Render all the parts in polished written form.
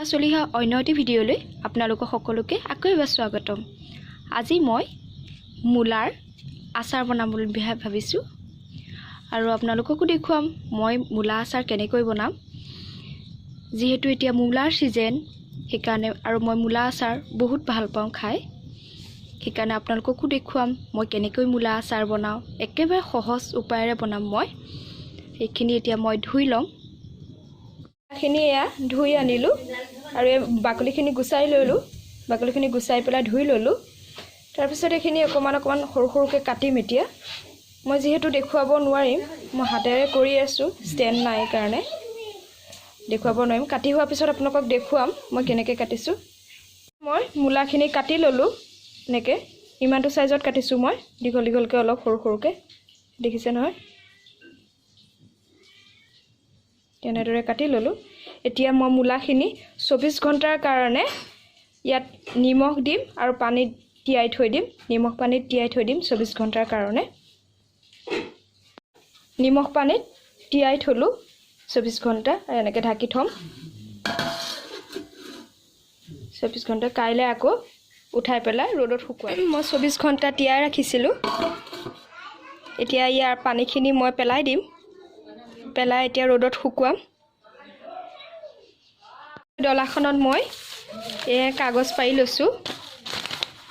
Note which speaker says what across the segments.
Speaker 1: চলিহা অন্য এটি ভিডিঅ'লৈ আপোনালোক সকলোকে আকৌ এবাৰ স্বাগতম। আজি মই মূলাৰ আচাৰ বনাম বুলি ভাবিছোঁ আৰু আপোনালোককো দেখুৱাম মই মূলা আচাৰ কেনেকৈ বনাম। যিহেতু এতিয়া মূলাৰ ছিজন, সেইকাৰণে আৰু মই মূলা আচাৰ বহুত ভাল পাওঁ খাই, সেইকাৰণে আপোনালোককো দেখুৱাম মই কেনেকৈ মূলা আচাৰ বনাওঁ। একেবাৰে সহজ উপায়েৰে বনাম মই। এইখিনি এতিয়া মই ধুই ল'ম। খিনি এয়া ধুই আনিলোঁ আৰু এই বাকলিখিনি গুচাই ল'লোঁ। বাকলিখিনি গুচাই পেলাই ধুই ল'লোঁ। তাৰপিছত এইখিনি অকণমান অকণমান সৰু সৰুকৈ কাটিম। এতিয়া মই যিহেতু দেখুৱাব নোৱাৰিম, মই হাতেৰে কৰি আছোঁ, ষ্টেণ্ড নাই কাৰণে দেখুৱাব নোৱাৰিম। কাটি হোৱাৰ পিছত আপোনালোকক দেখুৱাম মই কেনেকৈ কাটিছোঁ। মই মূলাখিনি কাটি ল'লোঁ এনেকৈ, ইমানটো চাইজত কাটিছোঁ মই, দীঘল দীঘলকৈ অলপ সৰু সৰুকৈ, দেখিছে নহয়, তেনেদৰে কাটি ল'লোঁ। এতিয়া মই মূলাখিনি 24 ঘণ্টাৰ কাৰণে ইয়াত নিমখ দিম আৰু পানীত তিয়াই থৈ দিম। নিমখ পানীত তিয়াই থৈ দিম 24 ঘণ্টাৰ কাৰণে। নিমখ পানীত তিয়াই থ'লোঁ 24 ঘণ্টা আৰু এনেকৈ ঢাকি থ'ম 24 ঘণ্টা। কাইলৈ আকৌ উঠাই পেলাই ৰ'দত শুকুৱাই। মই 24 ঘণ্টা তিয়াই ৰাখিছিলোঁ। এতিয়া ইয়াৰ পানীখিনি মই পেলাই দিম, পেলাই এতিয়া ৰ'দত শুকুৱাম। ডলাখনত মই এই কাগজ পাৰি লৈছোঁ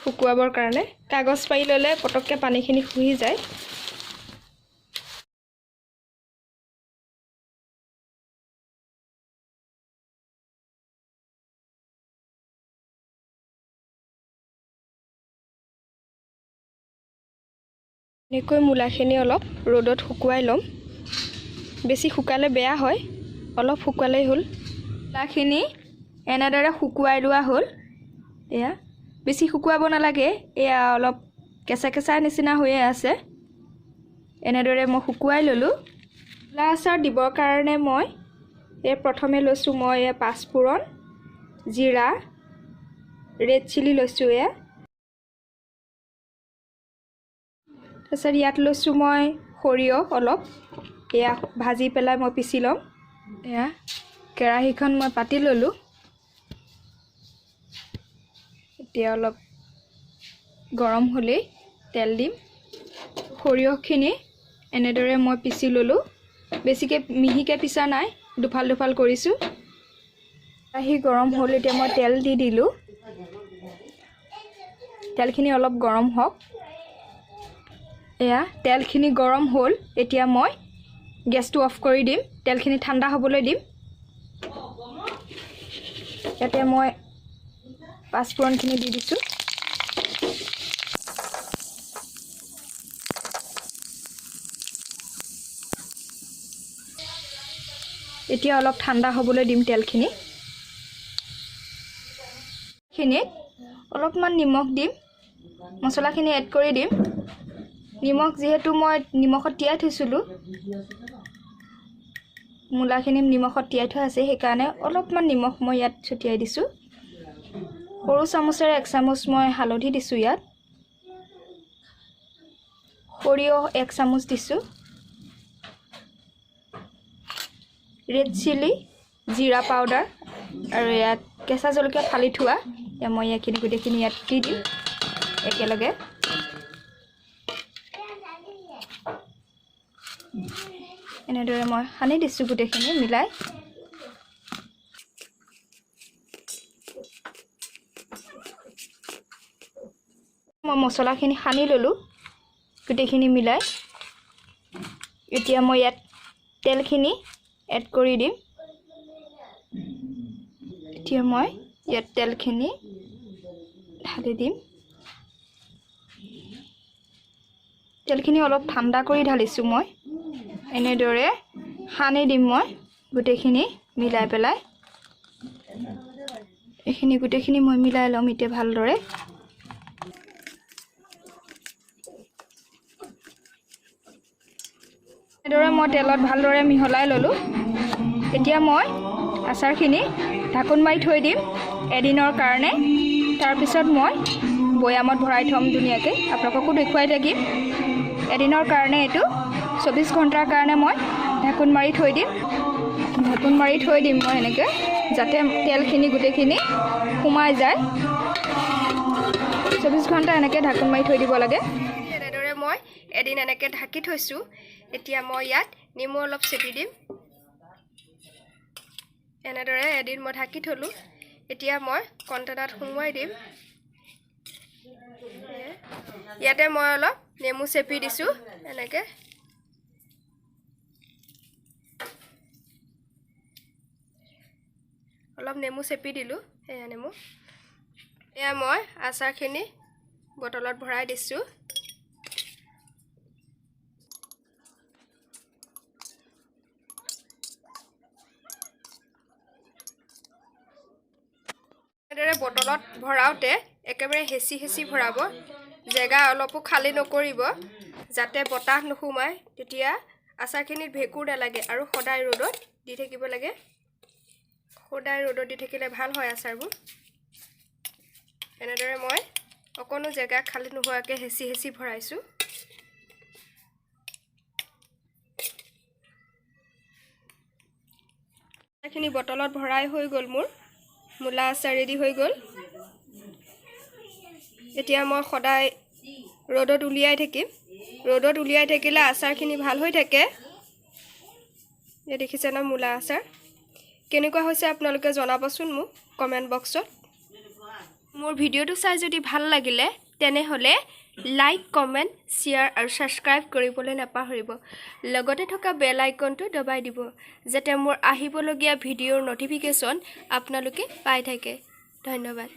Speaker 1: শুকুৱাবৰ কাৰণে। কাগজ পাৰি ল'লে পটককৈ পানীখিনি শুহি যায়। এনেকৈ মূলাখিনি অলপ ৰ'দত শুকুৱাই ল'ম। বেছি শুকালে বেয়া হয়, অলপ শুকালেই হ'ল। মূলাখিনি এনেদৰে শুকুৱাই লোৱা হ'ল। এয়া বেছি শুকুৱাব নালাগে, এয়া অলপ কেঁচা কেঁচা নিচিনা হৈয়ে আছে। এনেদৰে মই শুকুৱাই ল'লোঁ। মূলা আচাৰ দিবৰ কাৰণে মই এই প্ৰথমে লৈছোঁ মই এয়া পাঁচফোৰণ, জিৰা, ৰেড চিলি লৈছোঁ এয়া। তাৰপিছত ইয়াত লৈছোঁ মই সৰিয়হ অলপ, এয়া ভাজি পেলাই মই পিচি ল'ম। এয়া কেৰাহীখন মই পাতি ল'লোঁ। এতিয়া অলপ গৰম হ'লেই তেল দিম। সৰিয়হখিনি এনেদৰে মই পিচি ল'লোঁ, বেছিকৈ মিহিকৈ পিচা নাই, দুফাল দুফাল কৰিছোঁ। কেৰাহী গৰম হ'ল, এতিয়া মই তেল দি দিলোঁ। তেলখিনি অলপ গৰম হওক। এয়া তেলখিনি গৰম হ'ল, এতিয়া মই গেছটো অফ কৰি দিম, তেলখিনি ঠাণ্ডা হ'বলৈ দিম। ইয়াতে মই পাঁচফোৰণখিনি দি দিছোঁ। এতিয়া অলপ ঠাণ্ডা হ'বলৈ দিম তেলখিনি। খিনিত অলপমান নিমখ দিম, মছলাখিনি এড কৰি দিম। নিমখ যিহেতু মই নিমখত তিয়াই থৈছিলোঁ, মূলাখিনি নিমখত তিয়াই থোৱা আছে, সেইকাৰণে অলপমান নিমখ মই ইয়াত ছটিয়াই দিছোঁ। সৰু চামুচেৰে 1 চামুচ মই হালধি দিছোঁ ইয়াত, সৰিয়হ 1 চামুচ দিছোঁ, ৰেড চিলি, জিৰা পাউডাৰ আৰু ইয়াত কেঁচা জলকীয়া ফালি থোৱা, মই এইখিনি গোটেইখিনি ইয়াত দি দিম একেলগে। এনেদৰে মই সানি দিছোঁ গোটেইখিনি মিলাই। মই মছলাখিনি সানি ল'লোঁ গোটেইখিনি মিলাই। এতিয়া মই ইয়াত তেলখিনি এড কৰি দিম। এতিয়া মই ইয়াত তেলখিনি ঢালি দিম। তেলখিনি অলপ ঠাণ্ডা কৰি ঢালিছোঁ মই। এনেদৰে সানি দিম মই গোটেইখিনি মিলাই পেলাই। এইখিনি গোটেইখিনি মই মিলাই ল'ম এতিয়া ভালদৰে। এনেদৰে মই তেলত ভালদৰে মিহলাই ল'লোঁ। এতিয়া মই আচাৰখিনি ঢাকোন মাৰি থৈ দিম এদিনৰ কাৰণে। তাৰপিছত মই বৈয়ামত ভৰাই থ'ম ধুনীয়াকৈ, আপোনালোককো দেখুৱাই থাকিম। এদিনৰ কাৰণে এইটো 24 ঘণ্টাৰ কাৰণে মই ঢাকোন মাৰি থৈ দিম। ঢাকোন মাৰি থৈ দিম মই এনেকৈ। যাতে তেলখিনি গোটেইখিনি সোমাই যায়। 24 ঘণ্টা এনেকৈ ঢাকোন মাৰি থৈ দিব লাগে। এনেদৰে মই এদিন এনেকৈ ঢাকি থৈছোঁ। এতিয়া মই ইয়াত নেমু অলপ চেপি দিম। এনেদৰে এদিন মই ঢাকি থ'লোঁ। এতিয়া মই কণ্টেইনাৰত সুমুৱাই দিম। ইয়াতে মই অলপ নেমু চেপি দিছোঁ এনেকৈ। অলপ নেমু চেপি দিলোঁ, এয়া নেমু। এয়া মই আচাৰখিনি বটলত ভৰাই দিছোঁ। এনেদৰে বটলত ভৰাওঁতে একেবাৰে হেঁচি হেঁচি ভৰাব, জেগা অলপো খালী নকৰিব, যাতে বতাহ নোসোমায়। তেতিয়া আচাৰখিনিত ভেঁকুৰ নালাগে। আৰু সদায় ৰ'দত দি থাকিব লাগে। সদায় ৰ'দত দি থাকিলে ভাল হয় আচাৰবোৰ। এনেদৰে মই অকণো জেগা খালী নোহোৱাকৈ হেঁচি হেঁচি ভৰাইছোঁ। আচাৰখিনি বটলত ভৰাই হৈ গ'ল। মোৰ মূলা আচাৰ ৰেডি হৈ গ'ল। এতিয়া মই সদায় ৰ'দত উলিয়াই থাকিম। ৰ'দত উলিয়াই থাকিলে আচাৰখিনি ভাল হৈ থাকে। এই দেখিছে ন মূলা আচাৰ কেনেকুৱা হৈছে, আপোনালোকে জনাবচোন মোক কমেণ্ট বক্সত। মোৰ ভিডিঅ'টো চাই যদি ভাল লাগিলে তেনেহ'লে লাইক, কমেণ্ট, শ্বেয়াৰ আৰু ছাবস্ক্ৰাইব কৰিবলৈ নাপাহৰিব। লগতে থকা বেল আইকনটো দবাই দিব, যাতে মোৰ আহিবলগীয়া ভিডিঅ'ৰ ন'টিফিকেশ্যন আপোনালোকে পাই থাকে। ধন্যবাদ।